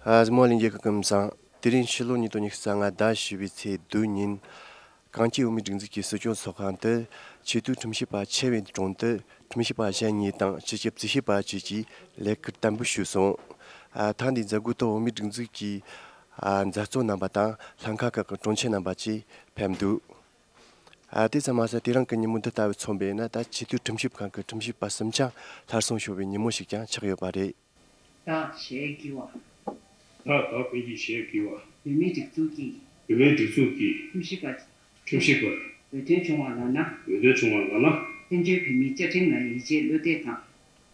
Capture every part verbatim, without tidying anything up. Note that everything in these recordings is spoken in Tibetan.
ཨ་ཟི་མོ་ལིང་གི་སྐུ་ཁམས་བཟང་། དེ་རིང་ཕྱི་ལོ་ཉིས་སྟོང་ཉི་ཤུ་རྩ་ལྔ་ཟླ་བཞི་པའི་ཚེས་བདུན་ཉིན། གངས་སྐྱིད་བོད་མིའི་སྒྲིག་འཛུགས་ཀྱི་སྲིད་སྐྱོང་ཚོགས་ཁང་དུ་ཆེས་མཐོའི་ཁྲིམས་ཞིབ་པ་ཆེ་བའི་དྲུང་དུ་ཁྲིམས་ཞིབ་པ་གཞན་གཉིས་དང་སྤྱི་ཁྱབ་རྩིས་ཞིབ་པ་བཅས་ཀྱིས་ལས་ཀར་གཏན་འབེབས་ཞུས་སོང་། ཨ། ཐེངས་འདིའི་མཛད་སྒོའི་ཐོག་བོད་མིའི་སྒྲིག་འཛུགས་ཀྱི་ཨ་མཛད་གཙོ་རྣམ་པ་དང་ལྷན་ཁག་ཁག་གི་དྲུང་ཆེ་རྣམ་པ་བཅས་ཕེབས་འདུག། ཨ། དེ་ཙམ་མ་ཟད་དེ་རིང་གི་ཉིན་མོ་འདི་ལྟ་བུ་མཚོན་པས་ན། ད་ཆེས་མཐོའི་ཁྲིམས་ཞིབ་ཁང་གི་ཁྲིམས་ཞིབ་པ་གསུམ་ཆ་སླར་གསོ་ཞུ་བའི་ཉིན་མོ་ཞིག་ཀྱང་ཆགས་ཡོད་པ་རེད། བདག་ཞེས་བགྱི་བ། བདག་བདག་ཀུན་གྱི་ཞེས་བགྱི་བ། བོད་མིའི་སྒྲིག་འཛུགས་ཀྱི། བོད་མིའི་སྒྲིག་འཛུགས་ཀྱི། ཁྲིམས་ཞིབ་པ། ཁྲིམས་ཞིབ་པ། འོས་ཐོན་བྱུང་བ་ལགས་ན། འོས་ཐོན་བྱུང་བ་ལགས་ན། བཙན་བྱོལ་བོད་མིའི་བཅའ་ཁྲིམས་ལ་ཡིད་ཆེས་བློ་གཏད་དང་།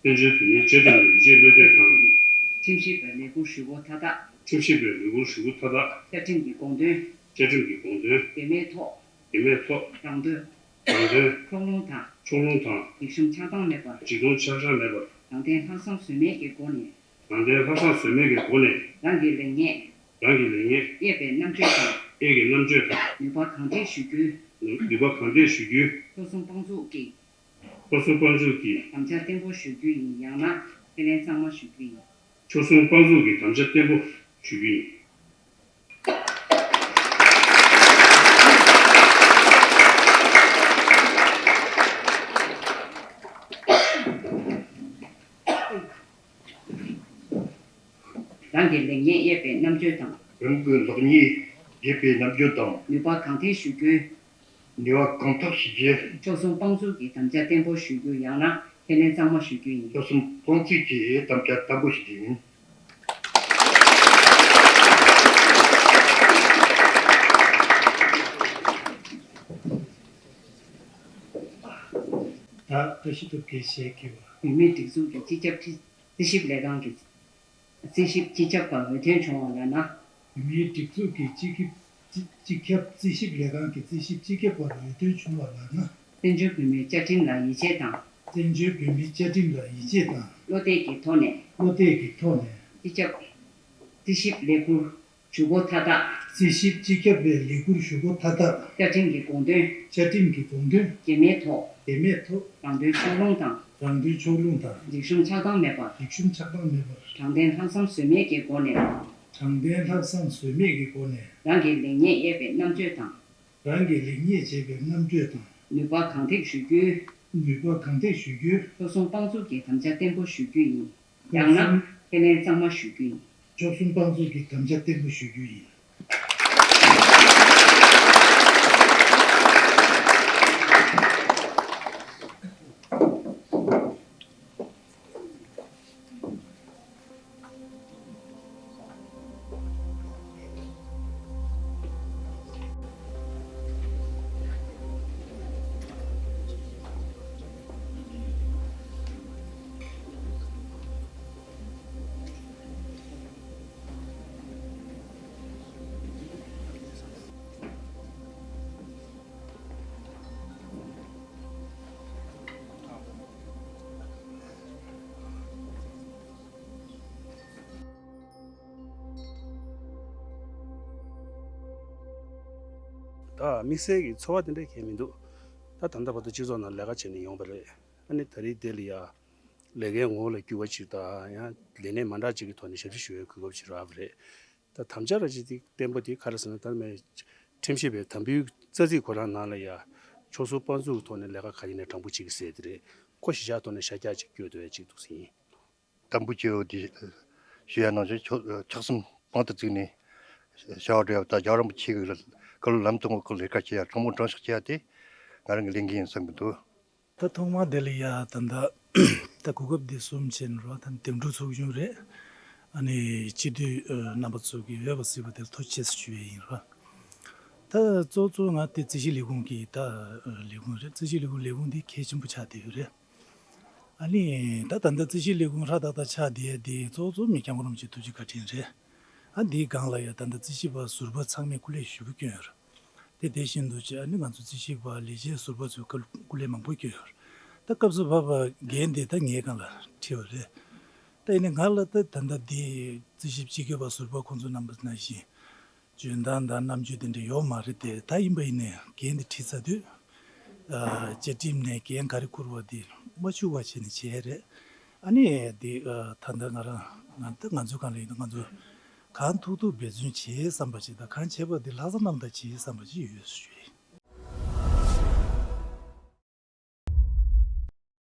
བཙན་བྱོལ་བོད་མིའི་བཅའ་ཁྲིམས་ལ་ཡིད་ཆེས་བློ་གཏད་དང་། ཁྲིམས་ཞིབ་པའི་ལས་ཁུར་ཞུ་སྒོ་མཐའ་དག། ཁྲིམས་ཞིབ་པའི་ལས་ཁུར་ཞུ་སྒོ་མཐའ་དག། བཅའ་ཁྲིམས་ཀྱི་དགོངས་དོན། བཅའ་ཁྲིམས་ཀྱི་དགོངས་དོན། འབད་མེད་ཐོག། འབད་མེད་ཐོག། རང་དོན། རང་དོན། ཕྱོགས་ལྷུང་དང་། ཕྱོགས་ལྷུང་དང་། རིག་གཞུང་ཆགས་སྡང་མེད་པར། རིག་གཞུང་ཆགས་སྡང་མེད་པར། དྲང་བདེན་ལྷག་བསམ་ཟོལ་མེད་ཀྱི་སྒོ་ནས། དྲང་བདེན་ལྷག་བསམ་ཟོལ་མེད་ཀྱི་སྒོ་ནས། རང་གི་ལེགས་ཉེས། རང་གི་ལེགས་ཉེས། གཡས་པའི་རྣམ་དཔྱོད་དང་། གཡས་ཀྱི་རྣམ་དཔྱོད་དང་། ནུས་པ་གང་ཐེག་ཞུ་རྒྱུའི། ནུས་པ་གང་ཐེག་ཞུ་རྒྱུའི། ཕྱོགས་མཚུངས་དཔང་བཙུགས་ཀྱིས། ཕྱོགས་མཚུངས་དཔང་བཙུགས་ཀྱིས། དམ་བཅའ་བརྟན་པོ་ཞུ་རྒྱུ་ཡིན། ཡང་ན་ཁས་ལེན་གཙང་མ་ཞུ་རྒྱུ་ཡིན། ཕྱོགས་མཚུངས་དཔང་བཙུགས་ཀྱིས་དམ་བཅའ་བརྟན་པོ་ཞུ་རྒྱུ་ཡིན། རང་གི་ལེགས་ཉེས་གཡས་པའི་རྣམ་དཔྱོད་དང་། རང་གི་ལེགས་ཉེས་གཡས་པའི་རྣམ་དཔྱོད་དང་། ནུས་པ་གང་ཐེག་ཞུ་རྒྱུའི། ནུས་པ་གང་ཐེག་ཞུ་རྒྱུའི། ཕྱོགས་མཚུངས་དཔང་བཙུགས་ཀྱིས་དམ་བཅའ་བརྟན་པོ་ཞུ་རྒྱུ། ཡང་ན་ཁས་ལེན་གཙང་མ་ཞུ་རྒྱུ་ཡིན། ཕྱོགས་མཚུངས་དཔང་བཙུགས་ཀྱིས་དམ་བཅའ་བརྟན་པོ་ཞུ་རྒྱུ་ཡིན། བདག་བཀྲ་ཤིས་སྟོབས་རྒྱལ་ཞེས་བགྱི་བ། བོད་མིའི་སྒྲིག་འཛུགས་ཀྱི་སྤྱི་ཁྱབ་ཁྲི། རྩིས་ཞིབ་ལས་ཁང་གི་རྩིས་ཞིབ་སྤྱི་ཁྱབ་པ་འོས་ཐོན་བྱུང་བ་ལགས་ན། བོད་མིའི་སྒྲིག་འཛུགས་ཀྱི་སྤྱི་ཁྱབ་སྤྱི་སྤྱི་ཁྱབ་རྩིས་ཞིབ་ལས་ཁང་གི་རྩིས་ཞིབ་སྤྱི་ཁྱབ་པར་འོས་ཐོན་བྱུང་བ་ལགས་ན། བཙན་བྱོལ་བོད་མིའི་བཅའ་ཁྲིམས་ལ་ཡིད་ཆེས་དང་། བཙན་བྱོལ་བོད་མིའི་བཅའ་ཁྲིམས་ལ་ཡིད་ཆེས་དང་། བློ་གཏད་ཀྱི་ཐོག་ནས། བློ་གཏད་ཀྱི་ཐོག་ནས། སྤྱི་ཁྱབ་རྩིས་ཞིབ་ལས་ཁུར་ཞུ་སྒོ་མཐའ་དག། རྩིས་ཞིབ་སྤྱི་ཁྱབ་པའི་ལས་ཁུར་ཞུ་སྒོ་མཐའ་དག། བཅའ་ཁྲིམས་ཀྱི་དགོངས་དོན། བཅའ་ཁྲིམས་ཀྱི་དགོངས་དོན། འབད་མེད་ཐོག། འབད་མེད་ཐོག། རང་དོན་ཕྱོགས་ལྷུང་དང་། རང་དོན་ཕྱོགས་ལྷུང་དང་། རིག་གཞུང་ཆགས་སྡང་མེད་པར། རིག་གཞུང་ཆགས་སྡང་མེད་པར། དྲང་བདེན་ལྷག་བསམ་ཟོལ་མེད་ཀྱི་སྒོ་ནས། དྲང་བདེན་ལྷག་བསམ་ཟོལ་མེད་ཀྱི་སྒོ་ནས། རང་གི་ལེགས་ཉེས་གཡས་པའི་རྣམ་དཔྱོད་དང་། རང་གི་ལེགས་ཉེས་གཡས་པའི་རྣམ་དཔྱོད་དང་། ནུས་པ་གང་ཐེག་ཞུ་རྒྱུའི། ནུས་པ་གང་ཐེག་ཞུ་རྒྱུའི། ཕྱོགས་མཚུངས་དཔང་བཙུགས་ཀྱིས་དམ་བཅའ་བརྟན་པོ་ཞུ་རྒྱུ་ཡིན། ཡང་ན་ཁས་ལེན་གཙང་མ་ཞུ་རྒྱུ་ཡིན། ཕྱོགས་མཚུངས་དཔང་བཙུགས་ཀྱིས་དམ་བཅའ་བརྟན་པོ་ཞུ་རྒྱུ་ཡིན། ད་དམིགས་བསལ་གྱི་ཚོར་བ་དེ་འདྲ་གང་ཡང་མི་འདུག། ད་ད་ལྟ་བར་དུ་སྤྱི་ཚོགས་ནང་ལས་ཀ་བྱས་ནས་ཡོང་བ་རེད། ཨ་ནི་ད་རེས་དེ་ལ་ཡ་ལས་ཀའི་ངོ་བོ་ལ་འགྱུར་བ་ཅིག་དང་ཡང་ལས་གནས་མ་འདྲ་ཅིག་གི་ཐོག་ནས་ཞབས་ཞུ་ཞུ་བའི་གོ་སྐབས་ཅིག་རག་པ་རེད། ད་དམ་བཅའ་ར་ཅིག་དེ་བརྟན་པོ་དེ་ག་རེ་ཟེར་ན། ད་མེད་ཁྲིམས་ཞིབ་པའི་དམ་འབུལ་རྩ་ཚིག་ཁོ་རང་ནང་ལ་ཡ་ཕྱོགས་མཚུངས་དཔང་བཙུགས་ཐོག་ནས་ལས་ཀ་ག་ཡིན་ནའི་དྲང་པོ་བྱེད་ཀྱི་ཟེར་དེ་རེད། ཁོ་གཞིར་བཞག་ཐོག་ནས་ཤར་རྒྱག་ཅིག་བསྐྱོད་ཐུབ་ཡ་ཅིག་འདུག་ཟེར་ཡིན། དམ་འབུལ་བྱེད་འོས་དེ་ཞུ་ཡ་ནང་བཞིན་ཕྱོགས་ཕྱོགས་མཚུངས་དཔང་དུ་བཙུགས་ནས་བྱ་བ་སྒྲུབ་ཡ། ད་རྒྱལ་བ་རིན་པོ་ཆེ་གི་བཀའ་སློབ་ལམ་སྟོན་འོག་ལས་ཀ་བྱེད་ཡ། དྲང་མོ་དྲང་གཞག་བྱེད་ཡ་དེ་ང་རང་གི་ལས་འགན་ཡིན་བསམ་གྱི་འདུག། ད་ཐོག་མར་དེ་ལ་ཡ་ད་ལྟ་ད་གོ་སྐབས་འདི་གསུམ་བྱས་ནས་རོ། ད་འདེམས་སྒྲུག་ཚོགས་ཆུང་རེད། ཨ་ནི་སྤྱི་འཐུས་རྣམ་པ་ཚོ་གི་འོས་པ་གཟིགས་པ་དེར་ཐུགས་རྗེ་ཆེ་ཞུ་ཡས་ཡིན་རོ། ད་གཙོ་གཙོ་ང་དེ་རྩིས་ཞིབ་ལས་ཁུངས་ཀྱི་ད་ལས་ཁུངས་རེད། རྩིས་ཞིབ་ལས་ཁུངས་ལས་ཁུངས་འདི་གལ་ཆེན་པོ་ཆགས་བསྡད་ཡོད་རེད། ཨ་ནི་ད་ད་ལྟ་རྩིས་ཞིབ་ལས་ཁུངས་ཧྲ་ཏག་ཏག་ཆགས་བསྡད་ཡ་འདི་གཙོ་གཙོ་མི་སྐྱབས་མགོན་རིན་པོ་ཆེ་ཐུགས་རྗེ་བཀའ་དྲིན་རེད། ཨ་འདིའི་སྒང་ལ་ཡ་ད་ལྟ་རྩིས་ཞིབ་པ་ཟུར་པ་ཚང་མས་སྐུ་ལས་ཞེ་པོ་བསྐྱོན་ཡོད་རེད། དེ་དེ་བཞིན་དུ་ཅིག་ཨ་ནི་ང་ཚོ་རྩིས་ཞིབ་པ་ལས་བྱེད་ཟུར་པ་ཚོས་སྐུ་སྐུ་ལས་མང་པོ་བསྐྱོན་ཡོད་རེད། ད་སྐབས་སུ་བབས་པ་འགན་དེ་ད་ངའི་སྒང་ལ་ཁྲིད་པ་རེད། ད་ཡིན་ནའི་ང་ལ་ད་ད་ལྟ་འདི་རྩིས་ཞིབ་སྤྱི་ཁྱབ་པ་ཟུར་པ་ཁོང་ཚོ་རྣམ་པ་ནང་བཞིན་འཇོན་ཐང་དང་རྣམ་དཔྱོད་དེ་འདྲ་ཡོད་མ་རེད་དེ། ད་ཡིན་པ་ཡིན་ནའི་འགན་དེ་ཁྲིད་ཚར་དུས་ཨ་བཅའ་ཁྲིམས་ནས་འགན་ག་རེ་འཁུར་བ་དེ་ མ་འཆུག་པ་བྱས་ནས་བྱས་རེད། ཨ་ནི་འདི་ཨ་ད་ལྟ་ང་རང་ང་ད་ང་ཚོའི་སྒང་ལ་ཡིན་ན་ང་ཚོ་གང་ཐུབ་ཐུབ་འབད་བརྩོན་བྱེད་བསམ་པ་ཞིག་དང་། གང་བྱེད་པ་འདི་ལྷག་བསམ་རྣམ་དག་བྱེད་བསམ་པ་ཞིག་ཡོད་ཞུ།